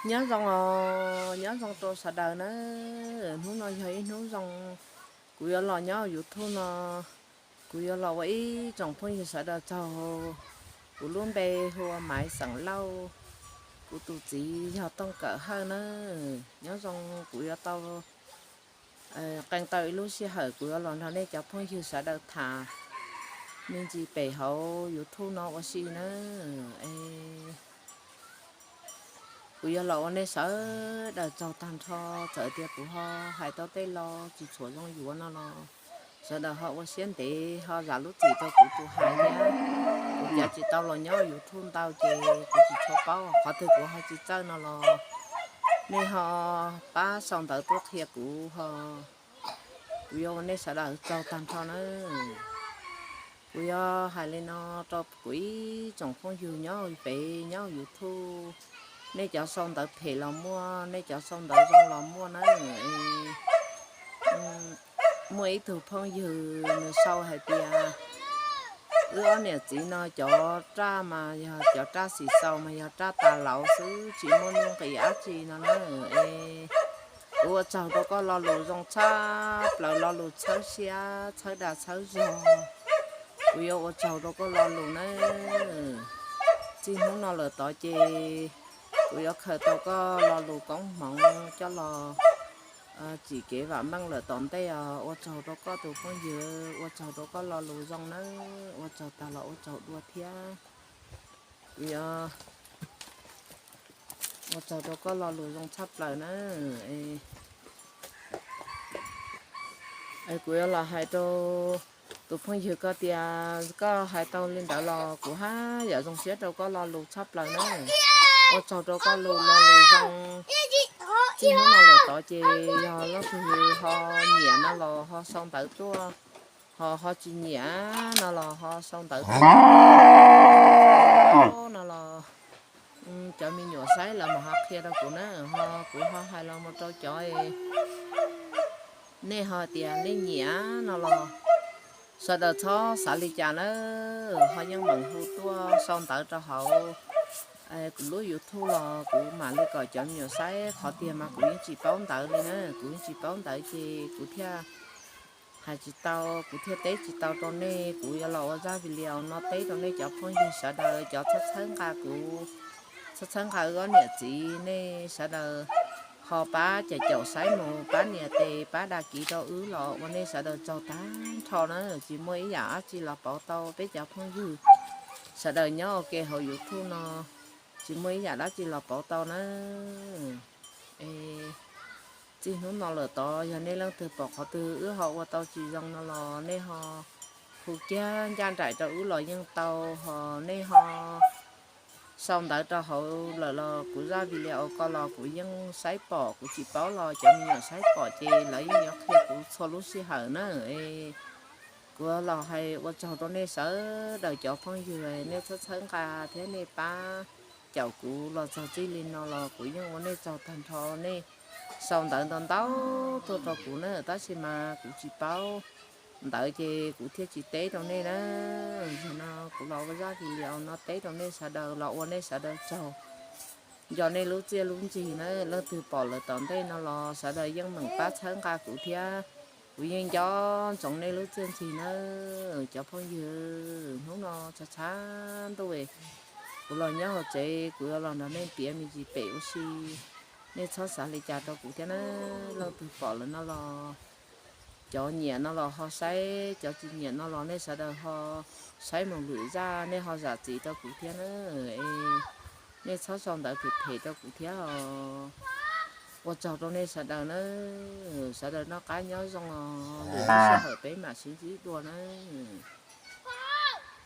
Nyob zoo os, nyob zoo rau sawv daws na. Hnub no yog ib hnub zoo, kuv yuav los nyob YouTube no, kuv yuav los ua ib tsoom phooj ywg sawv daws tsaug. Kuv lub npe hu ua Maiv xeem Lauj, kuv tus txiv yog Tooj Kawm Hawj na. Nyob zoo, kuv yuav tau qee tau ib lub sij hawm kuv yuav los nrog nej cov phooj ywg sawv daws tham me ntsis pem hauv YouTube no ua si na. Kuv yuav los ua nej sawv daws tsaug tag nrho. Txawm tias kuv ho hais tau tej lo tsis tshua zoo yuav no los sawv daws ho ua siab ntev ho zam lub txim rau kuv tus hais thiab. Kuv cov tsis tau los nyob YouTube ntau ces kuv tsis tshua paub, qhov twg kuv ho tsis txawj no los nej ho pab sau ntawv tuaj qhia kuv ho. Kuv yuav ua nej sawv daws tsaug tag nrho na. Kuv yuav hais li no rau kuv ib tsoom phooj ywg nyob pem nyob YouTube, nej cov sau ntawv phem los muaj, nej cov sau ntawv zoo los muaj na. Muaj ib tug phooj ywg nws sau hais tias wb ob niam txiv no cov raj mas yog cov raj xim xaus mas yog raj tas laus xwb tsis muaj nuj nqis dab tsi no na. Es kuv ua tsaug rau koj lo lus zoo tshaj plaws, lo lus txhawb siab txhawb dag txhawb zog. Kuv yuav ua tsaug rau koj lo lus na. Txij hnub no lawm tod ces kuv yuav khaws tau koj lo lus koob hmoov coj los tsim kev vam meej lawm tom ntej os. Ua tsaug rau koj tus phooj ywg, ua tsaug rau koj lo lus zoo nawb, ua tsaug tag los ua tsaug dua thiab. Kuv yuav ua tsaug rau koj lo lus zoo tshaj plaws na. Kuv yuav los hais rau tus phooj ywg ko tias koj hais tau li ntawd los kuv haj yam zoo siab rau koj lo lus tshaj plaws na. Ua tsaug rau koj lo lus zoo. Txij hnub no lawm tod ces yog leej twg ho nyiam no los ho sau ntawv tuaj, ho ho tsis nyiam no los ho sau ntawv tuaj no los cov me nyuam saib lawv mam ho qhia rau kuv na, ho kuv ho hais los mus rau cov nej ho tias nej nyiam no los sawv daws txhob xav li cas na, ho yeej meem hu tuaj sau ntawv rau hauv kuv lub YouTube los kuv mam li kom cov me nyuam saib. Qhov tiag mas kuv yeej tsis paub ntawv li na, kuv yeej tsis paub ntawv ces kuv thiaj hais tsis tau, kuv thiaj teb tsis tau rau nej. Kuv yuav los ua zaj video no teb rau nej cov phooj ywg sawv daws, cov txhawb txhawb nqa kuv, txhawb txhawb nqa wb ob niam txiv, nej sawv daws ho pab caum caum saib mus, pab nias tes pab dag kiv rau wb los ua nej sawv daws tsaug tag nrho na. Tsis muaj ib yam dab tsi los pauv tau peb cov phooj ywg sawv daws nyob ua ke hauv YouTube no, tsis muaj ib yam dab tsi los pauv tau na. Es txij hnub no lawm tod yog nej leej twg pom qhov twg wb ho ua tau tsis zoo no los nej ho hu kiag ncaj nraim rau wb los yeej tau, ho nej ho sau ntawv rau hauv lawm los kuv zaj video ko los kuv yeej saib pom, kuv tsis paub los cov me nyuam saib pom ces lawv yeej yuav qhia kuv txhua lub sij hawm na. Kuv los hais ua tsaug rau nej sawv daws cov phooj ywg, nej txhawb txhawb nqa thiab nej pab caum kuv los txog txij li no los kuv yeej ua nej tsaug tag nrho. Nej sau ntawv ntau ntau tuaj rau kuv na, tab sis mas kuv tsis paub ntawv ces kuv thiaj tsis teb rau nej na. Yog no kuv los ua zaj video no teb rau nej sawv daws los ua nej sawv daws tsaug, nco nej lub txiaj lub ntsig na. Leej twg pom lawm tom ntej no los sawv daws yeej meem pab txhawb nqa kuv thiab, kuv yeej nco ntsoov nej lub txiaj ntsig na. Cov phooj ywg, hnub no tshav tshav ntuj, kuv los nyob hauv tsev, kuv yuav los nrog nej piav me ntsis pem ua si, nej txhob xav li cas rau kuv thiab na. Leej twg pom lawm no los, cov nyiam no los ho saib, cov tsis nyiam no los nej sawv daws ho saib mus lwm zaj, nej ho zam txim rau kuv thiab na. Nej txhob sau ntawv phem phem rau kuv thiab os. Ua tsaug rau nej sawv daws na, sawv daws noj qab nyob zoo os, lwm lub sij hawm peb mam sib ntsib dua nawb.